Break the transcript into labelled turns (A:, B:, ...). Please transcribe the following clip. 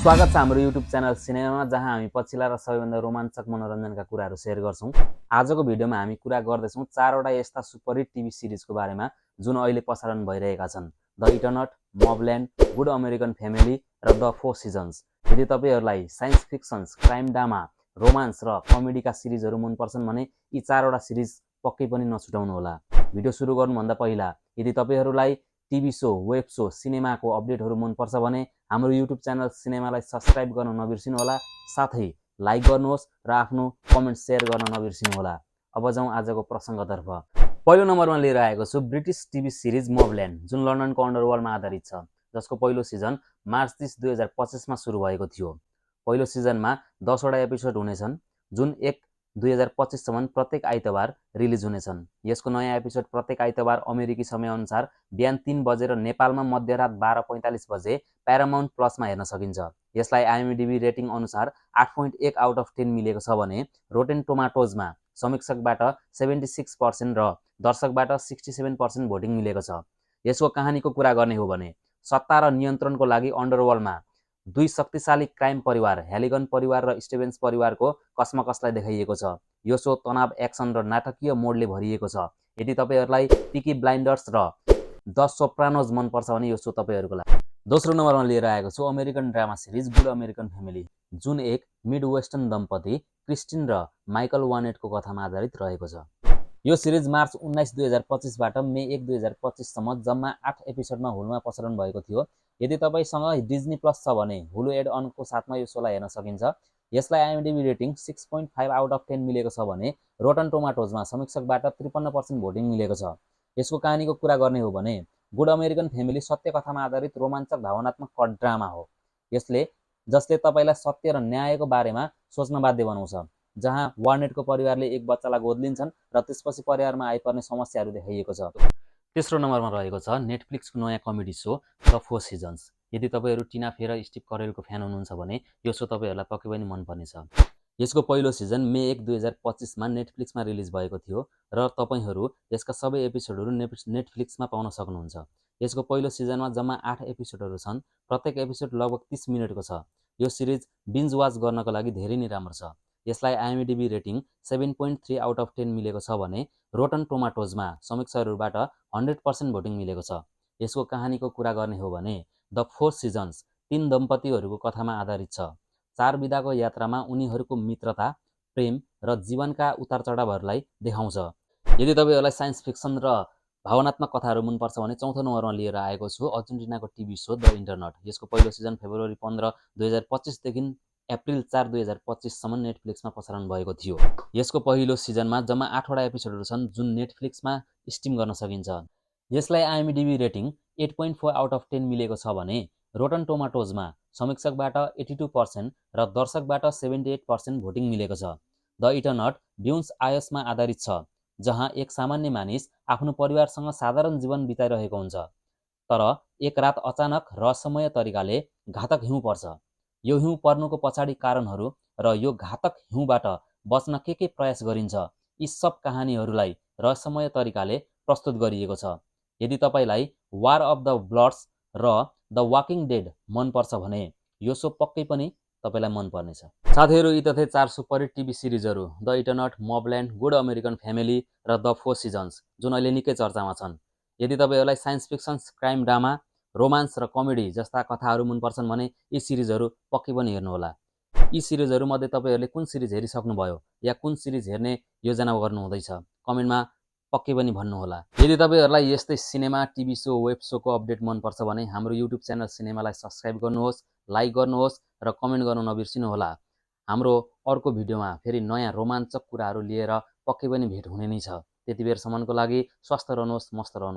A: स्वागत छ हाम्रो युट्युब च्यानल सिनेमामा, जहाँ हामी पछिल्ला र सबैभन्दा रोमाञ्चक मनोरञ्जनका कुराहरू सेयर गर्छौँ। आजको भिडियोमा हामी कुरा गर्दैछौँ 4 वटा यस्ता सुपरहिट टिभी सिरिजको बारेमा जुन अहिले प्रसारण भइरहेका छन्। The Eternaut, MobLand, Good American Family र द 4 सिजन्स। यदि तपाईँहरूलाई science fictions, crime drama, romance र कमेडीका सिरिजहरू मनपर्छन् भने यी 4 वटा सिरिज पक्कै पनि नछुटाउनुहोला। भिडियो सुरु गर्नुभन्दा पहिला यदि तपाईँहरूलाई टिभी सो, वेब सो, सिनेमाको अपडेटहरू मनपर्छ भने हाम्रो युट्युब च्यानल सिनेमालाई सब्सक्राइब गर्न नबिर्सिनुहोला। साथै लाइक गर्नुहोस् र आफ्नो कमेन्ट सेयर गर्न नबिर्सिनुहोला। अब जाउँ आजको प्रसङ्गतर्फ। पहिलो नम्बरमा लिएर आएको छु ब्रिटिस टिभी सिरिज मबल्यान्ड, जुन लन्डनको अन्डरवर्ल्डमा आधारित छ, जसको पहिलो सिजन मार्च 30, 2025मा सुरु भएको थियो। पहिलो सिजनमा 10 वटा एपिसोड हुनेछन्, जुन 1/2025सम्म प्रत्येक आइतबार रिलिज हुनेछन्। यसको नयाँ एपिसोड प्रत्येक आइतबार अमेरिकी समयअनुसार बिहान 3 बजे र नेपालमा मध्यरात 12:45 बजे प्यारामाउन्ट प्लसमा हेर्न सकिन्छ। यसलाई आइएमडिबी रेटिङ अनुसार 8.1 आउट अफ 10 मिलेको छ भने रोटेन टोमाटोजमा समीक्षकबाट 76% र दर्शकबाट 67% भोटिङ मिलेको छ। यसको कहानीको कुरा गर्ने हो भने सत्ता र नियन्त्रणको लागि अन्डरवर्ल्डमा दुई शक्तिशाली क्राइम परिवार, ह्यालिगन परिवार र स्टिभेन्स परिवारको कसमकसलाई देखाइएको छ। यो सो तनाव, एक्सन र नाटकीय मोडले भरिएको छ। यदि तपाईँहरूलाई पिकी ब्लाइन्डर्स र द सोप्रानोज मनपर्छ भने यो सो तपाईँहरूको लागि। दोस्रो नम्बरमा लिएर आएको छु American drama series good American family, जुन एक मिड वेस्टर्न दम्पति क्रिस्टिन र माइकल वानेटको कथामा आधारित रहेको छ। यो सिरिज मार्च 19, 2025बाट मे 1, 2025सम्म जम्मा 8 एपिसोडमा हुलुमा प्रसारण भएको थियो। यदि तपाईँसँग डिज्नी प्लस छ भने हुलु एड अनको साथमा यो सोलाई हेर्न सकिन्छ। यसलाई आइएमडिबी रेटिङ 6.5 आउट अफ 10 मिलेको छ भने रोटन टोमाटोजमा समीक्षकबाट 53% भोटिङ मिलेको छ। यसको कहानीको कुरा गर्ने हो भने गुड अमेरिकन फ्यामिली सत्य कथामा आधारित रोमाञ्चक भावनात्मक ड्रामा हो। जसले तपाईँलाई सत्य र न्यायको बारेमा सोच्न बाध्य बनाउँछ, जहाँ वार्नेटको परिवारले एक बच्चालाई गोद लिन्छन् र त्यसपछि परिवारमा आइपर्ने समस्याहरू देखाइएको छ। तेस्रो नम्बरमा रहेको छ नेटफ्लिक्सको नयाँ कमेडी सो द 4 सिजन्स। यदि तपाईँहरू टिना फे र स्टिभ करेलको फ्यान हुनुहुन्छ भने यो सो तपाईँहरूलाई पक्कै पनि मनपर्नेछ। यसको पहिलो सिजन मे 1, 2025मा नेटफ्लिक्समा रिलिज भएको थियो र तपाईँहरू यसका सबै एपिसोडहरू नेटफ्लिक्समा पाउन सक्नुहुन्छ। यसको पहिलो सिजनमा जम्मा 8 एपिसोडहरू छन्। प्रत्येक एपिसोड लगभग 30 मिनटको छ। यो सिरिज बिन्ज वाच गर्नको लागि धेरै नै राम्रो छ। यसलाई आइएमडिबी रेटिङ 7.3 आउट अफ 10 मिलेको छ भने रोटन टोमाटोजमा समीक्षकहरूबाट 100% भोटिङ मिलेको छ। यसको कहानीको कुरा गर्ने हो भने द 4 सिजन्स 3 दम्पतिहरूको कथामा आधारित छ। 4 विधाको यात्रामा उनीहरूको मित्रता, प्रेम र जीवनका उतार चढावहरूलाई देखाउँछ। यदि तपाईँहरूलाई साइन्स फिक्सन र भावनात्मक कथाहरू मनपर्छ भने चौथो नम्बरमा लिएर आएको छु अर्जेन्टिनाको टिभी सो द इन्टरनट। यसको पहिलो सिजन फेब्रुअरी 15, 2025देखि अप्रिल 4, 2025सम्म नेटफ्लिक्समा प्रसारण भएको थियो। यसको पहिलो सिजनमा जम्मा 8 वटा एपिसोडहरू छन्, जुन नेटफ्लिक्समा स्ट्रिम गर्न सकिन्छ। यसलाई आइएमडिबी रेटिङ 8.4 आउट अफ 10 मिलेको छ भने रोटन टोमाटोजमा समीक्षकबाट 82% र दर्शकबाट 78% भोटिङ मिलेको छ। द इटर्नट ब्युन्स आयर्समा आधारित छ, जहाँ एक सामान्य मानिस आफ्नो परिवारसँग साधारण जीवन बिताइरहेको हुन्छ, तर एक रात अचानक रहस्यमय तरिकाले घातक हिउँ पर्छ। यो हिउँ पर्नुको पछाडि कारणहरू र यो घातक हिउँबाट बच्न के प्रयास गरिन्छ, यी सब कहानीहरूलाई रहस्यमय तरिकाले प्रस्तुत गरिएको छ। यदि तपाईँलाई वार अफ द ब्लड्स र द वाकिङ डेड मनपर्छ भने यो सो पक्कै पनि तपाईँलाई मनपर्नेछ। साथीहरू, यी तथे 4 सुपरहिट टिभी सिरिजहरू the Eternaut, MobLand, Good American Family र द 4 सिजन्स, जुन अहिले निकै चर्चामा छन्। यदि तपाईँहरूलाई science fictions, crime drama, romance र कमेडी जस्ता कथाहरू मनपर्छन् भने यी सिरिजहरू पक्कै पनि हेर्नुहोला। यी सिरिजहरूमध्ये तपाईँहरूले कुन सिरिज हेरिसक्नुभयो या कुन सिरिज हेर्ने योजना गर्नुहुँदैछ कमेन्टमा पक्कै पनि भन्नुहोला। यदि तपाईँहरूलाई यस्तै सिनेमा, टिभी सो, वेब सोको अपडेट मनपर्छ भने हाम्रो युट्युब च्यानल सिनेमालाई सब्सक्राइब गर्नुहोस्, लाइक गर्नुहोस् र कमेन्ट गर्न नबिर्सिनुहोला। हाम्रो अर्को भिडियोमा फेरि नयाँ रोमाञ्चक कुराहरू लिएर पक्कै पनि भेट हुने नै छ। त्यति बेरसम्मको लागि स्वस्थ रहनुहोस्, मस्त रहनुहोस्।